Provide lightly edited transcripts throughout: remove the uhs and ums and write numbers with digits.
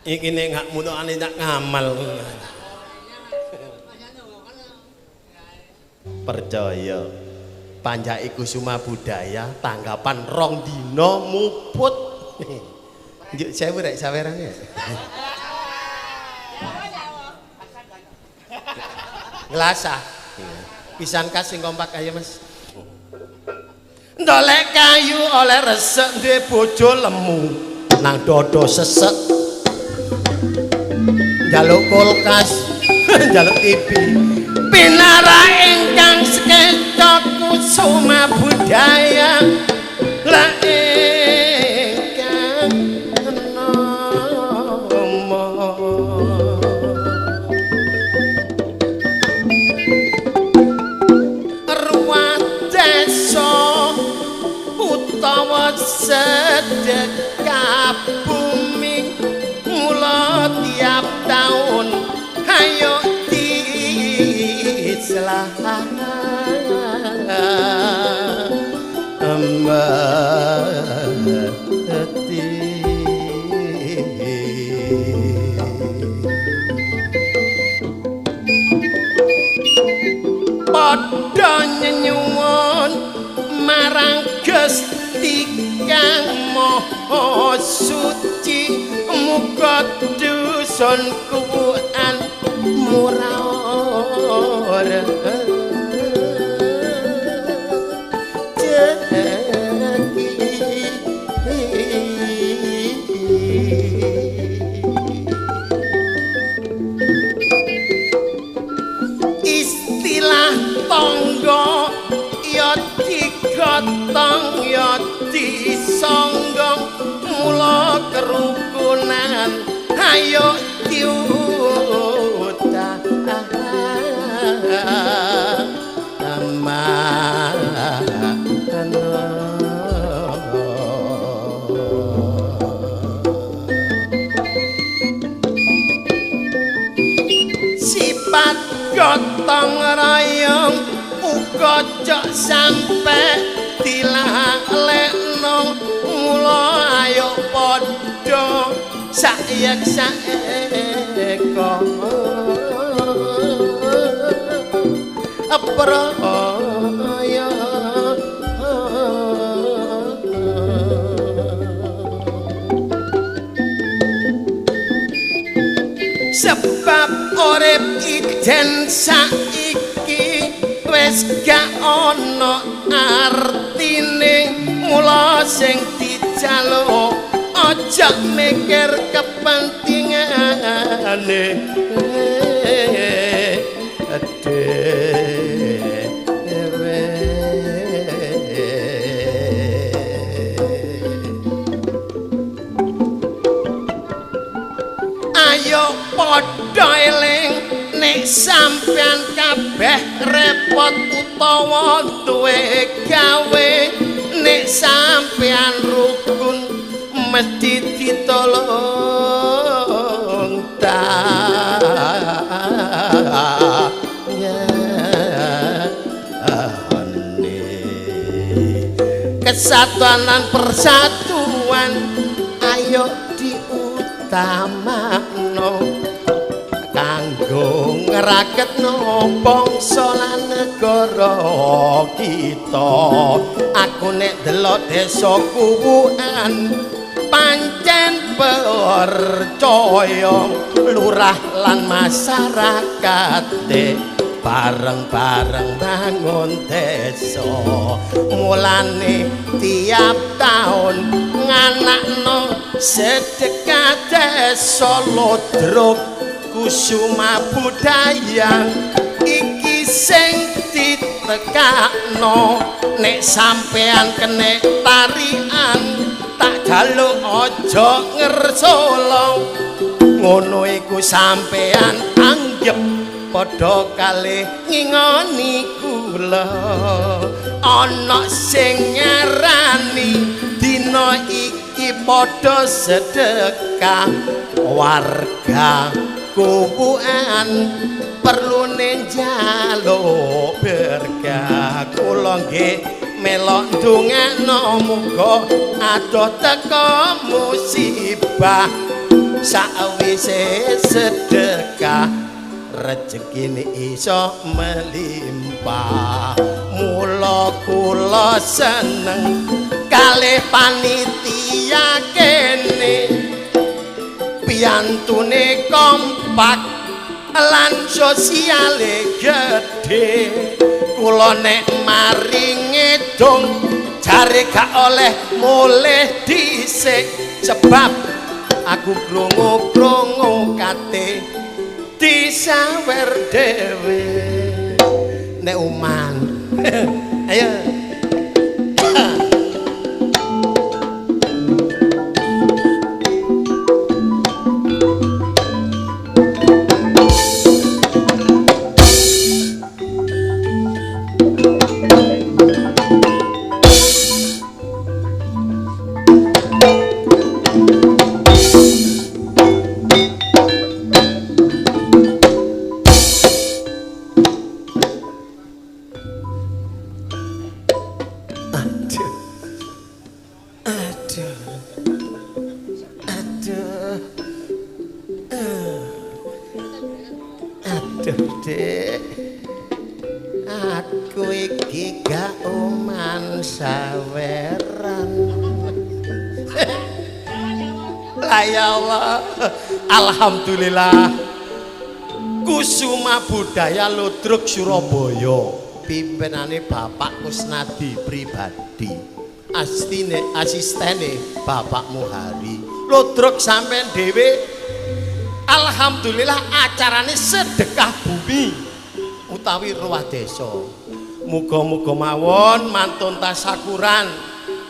Iki nek gak munokane tak ngamal. Percaya. Panjake Kusuma Budaya tanggapan rong dina muput. Njuk sewu rek sawerane. Nglasah. Pisan kas sing kompak ayo Mas. Ndolek kayu oleh resek duwe bojo lemu nang dodo sesek. Njaluk kulkas, njaluk TV. Pinara ingkang sekeca Kusuma Budaya la ingkang nama. Ruwat desa utawa sedekah bumi mula tiap tahun ayo diselamati. Padha nyenyuwun marang Gusti Kang Maha Suci, muga dusun kuwuan murah rejeki. Istilah tangga ya digotong ya disonggong, mula kerukunan ayo diutamakan. Sifat gotong royong uga jok sampe dilalekno, mula ayo padha sayek saeka praya. Sebab urip ijen saiki wis gak ana artine, mula sing dijaluk aja mikir kepentingane dhewe. Ayo padha eling nek sampean kabeh repot utawa duwe gawe, nek sampean rukun mesti ditolong tanyane. Kesatuan lan persatuan ayo diutamakno kanggo ngraketno bangsa lan negara kita. Aku nek delok desa Kuwuan pancen percaya lurah lan masyarakate bareng-bareng bangun desa. Mulane tiap taun nganakno Sedekah desa Ludruk Kusuma Budaya iki sing ditekakno. Nek sampean kenek tarian tak jaluk aja ngersula, ngono iku sampean anggep padha kalih ngingoni kula. Ana sing ngarani dina iki padha sedekah, warga kuwuan perlune njaluk berkah. Kula nggih melok ndongakno muga adoh teka musibah, sakwise sedekah rejekine iso melimpah. Mula kula seneng kalih panitia kene, piyantune kompak lan sosiale gedhe. Kula nek mari ngedung jare gak oleh mulih dhisik, sebab aku krungu-krungu kate disawer dhewe nek uman. Ayo. Aku iki gak uman saweran. La ya Allah, alhamdulillah. Kusuma Budaya Ludruk Surabaya, pimpinane Bapak Kusnadi pribadi, astine asistene Bapak Muhari. Ludruk sampean dhewe, alhamdulillah acarane sedekah bumi utawi ruwah desa. Muga-muga mawon mantun tasakuran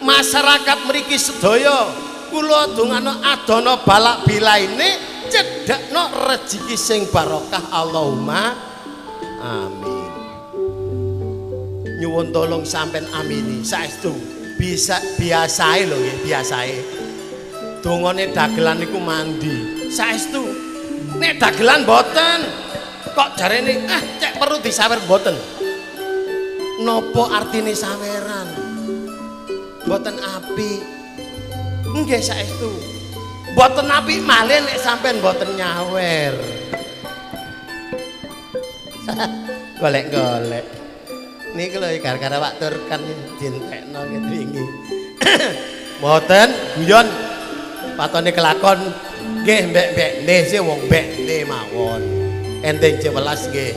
masyarakat mriki sedaya. Kula dongano adono balak bilaine cedhakno rejeki sing barokah, Allahumma amin. Nyuwun tolong sampean amini saestu. Bisa biasae lho nggih, biasae. Dongane dagelan niku mandi. Saestu. Nek dagelan mboten kok jarene ah cek perlu disawer mboten. Napa artine saweran? Mboten apik. Nggih saestu. Mboten apik malih nek sampean mboten nyawer. Golek-golek. Niku lho gara-gara Pak Turkan dientekno ngene wingi. Mboten guyon. Patone kelakon nggih mbek-mbekne sih wong mbekne mawon. Enteng 11 nggih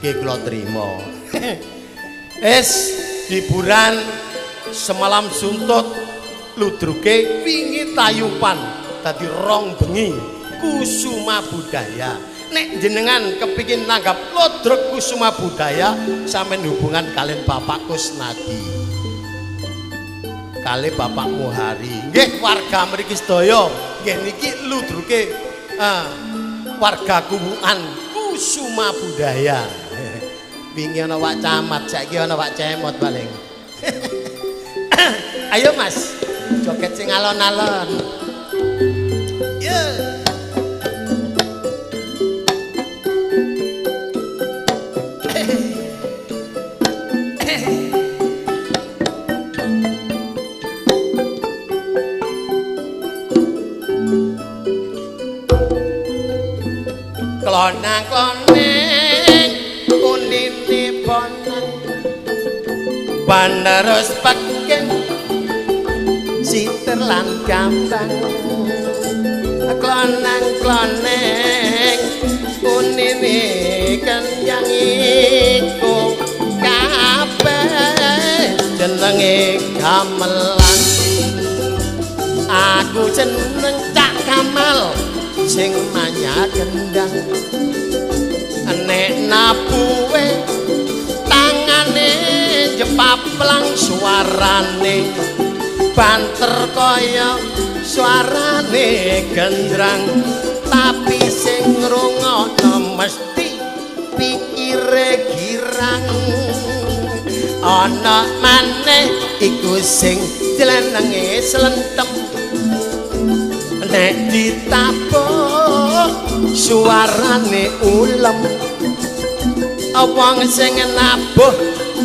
nggih kula trima. Es hiburan semalam suntuk ludruke wingi tayupan dadi rong bengi Kusuma Budaya. Nek jenengan kepingin nanggap Ludruk Kusuma Budaya sampean hubungan kalian Bapak Kusnadi kali Bapak Muhari. Nggih warga mriki sedaya nggih niki ludruke warga Kuwuan Kusuma Budaya. Wingi ana Wak Camat, saiki ana Wak Cemot paling. Ayo Mas, joget sing alon-alon. Yeah. Klonang kloneng unine bonang panerus peken siter lan gambang. Klonang kloneng unine kenyang iku kabeh jenenge gamelan. Aku Aku seneng Cak Kamal sing manya kendang. Nek nabuhe tangane jepaplang suarane banter kaya suarane gendrang, tapi sing ngrungokno mesti pikire girang. Ana maneh iku sing jenenge slentem, nek ditabuh suarane ulem. Wong sing nabuh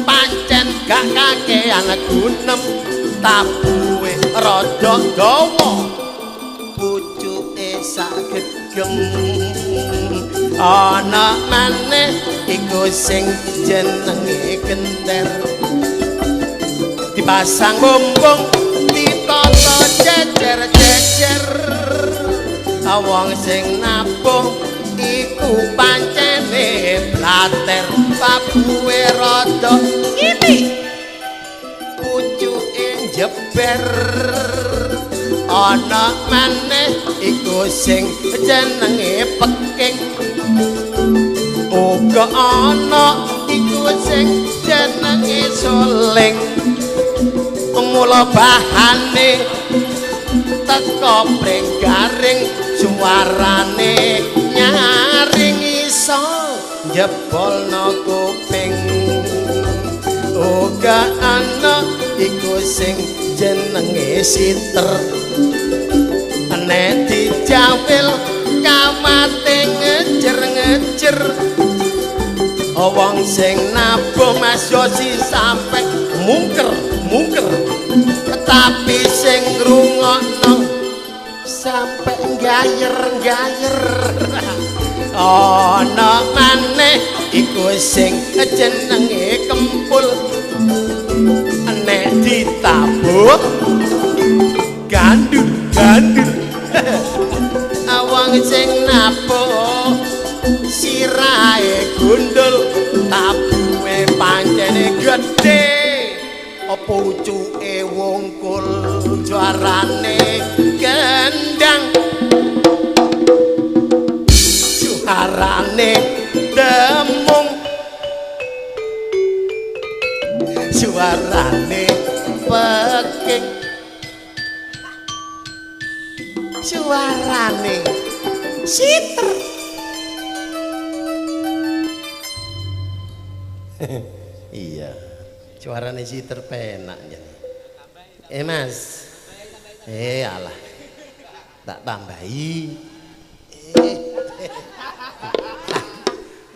pancen gak kakean gunem, tabuhe rada dawa pucuke sak gegem. Ana maneh iku sing jenenge gender, dipasang bumbung ditata jejer-jejer. Wong sing nabuh iku pancene blater, tabuhe rada sithik pucuke jeber. Ana maneh iku sing jenenge peking, uga ana iku sing jenenge suling. Mula bahane teko pring garing, suarane nyaring iso njebolno kuping. Uga ana iku sing jenenge siter, nek dijawil kawate ngejer-ngejer. Wong sing nabuh Mas Yosi sampe mungker-mungker, tapi sing ngrungokno sampe gayer-gayer. Ana maneh iku sing jenenge kempul, nek ditabuh gandul-gandul. Wong sing nabuh sirahe gundul, tabuhe pancene gedhe, pucuke wungkul, suarane gendang, suarane demung, suarane peking, suarane siter. Iya, suarane siter penak jane. Mas. Alah. Tak tambahi.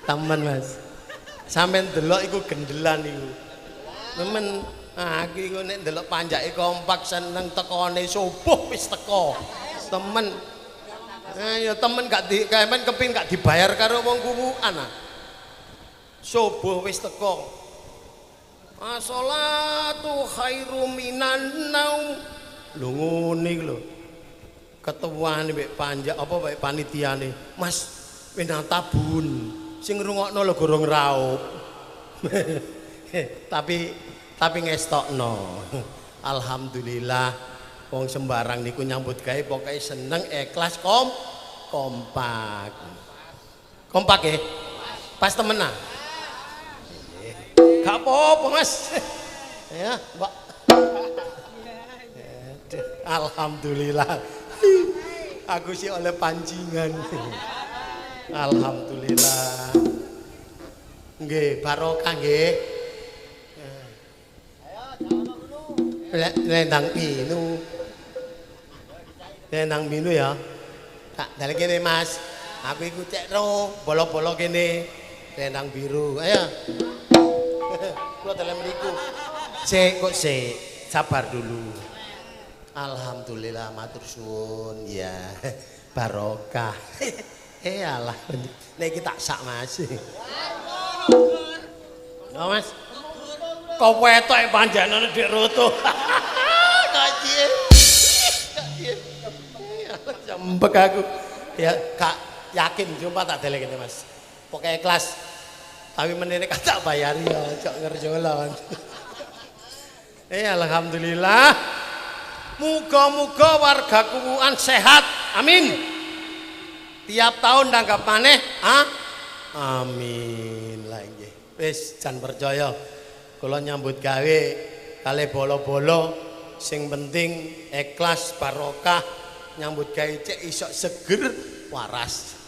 Temen Mas. Sampeyan delok iku gendelan iku. Temen, aku iku nek ndelok panjake kompak seneng tekone subuh wis teko. Temen. Ya temen gak di kemen kepin gak dibayar karo wong kuwukan ah. Subuh wis teko. As-sholatu khairu minan naum. Lho ngene iki lho. Ketuane mbek panjak apa mbek panitiane. Mas, wis nang tabun. Sing ngrungokno lho gorong raup. Tapi ngestokno. Alhamdulillah wong sembarang niku nyambut gawe pokoke seneng ikhlas kompak. Kompak ya? Pas temen ah. Gak apa-apa Mas. Ya, Mbak. Alhamdulillah. Aku sih oleh pancingan. Alhamdulillah. Nggih, barokah nggih. Lendang minu. Lendang minu ya. Tak dalek kene Mas. Aku iku cek ro bolo-bolo kene. Lendang biru. Ayo. Kula dalem mriku. Sik kok sik, sabar dulu. Alhamdulillah matur suwun ya. Barokah. Alah. Nek iki tak sak Mas. No Mas. Kok wetoke panjenengane Dik Roto. Kok ciye. Kok ciye. Jembek aku. Ya gak yakin sumpah tak delek kene Mas. Pokoke ikhlas. Tapi menene tak bayari ya, cok ngerjolon. Alhamdulillah. Muga-muga warga Kuwuan sehat. Amin. Tiap tahun tanggap maneh, ah? Amin. Lah nggih. Wis jan percaya. Kula nyambut gawe kalih bolo-bolo sing penting ikhlas barokah, nyambut gawe cek iso seger waras.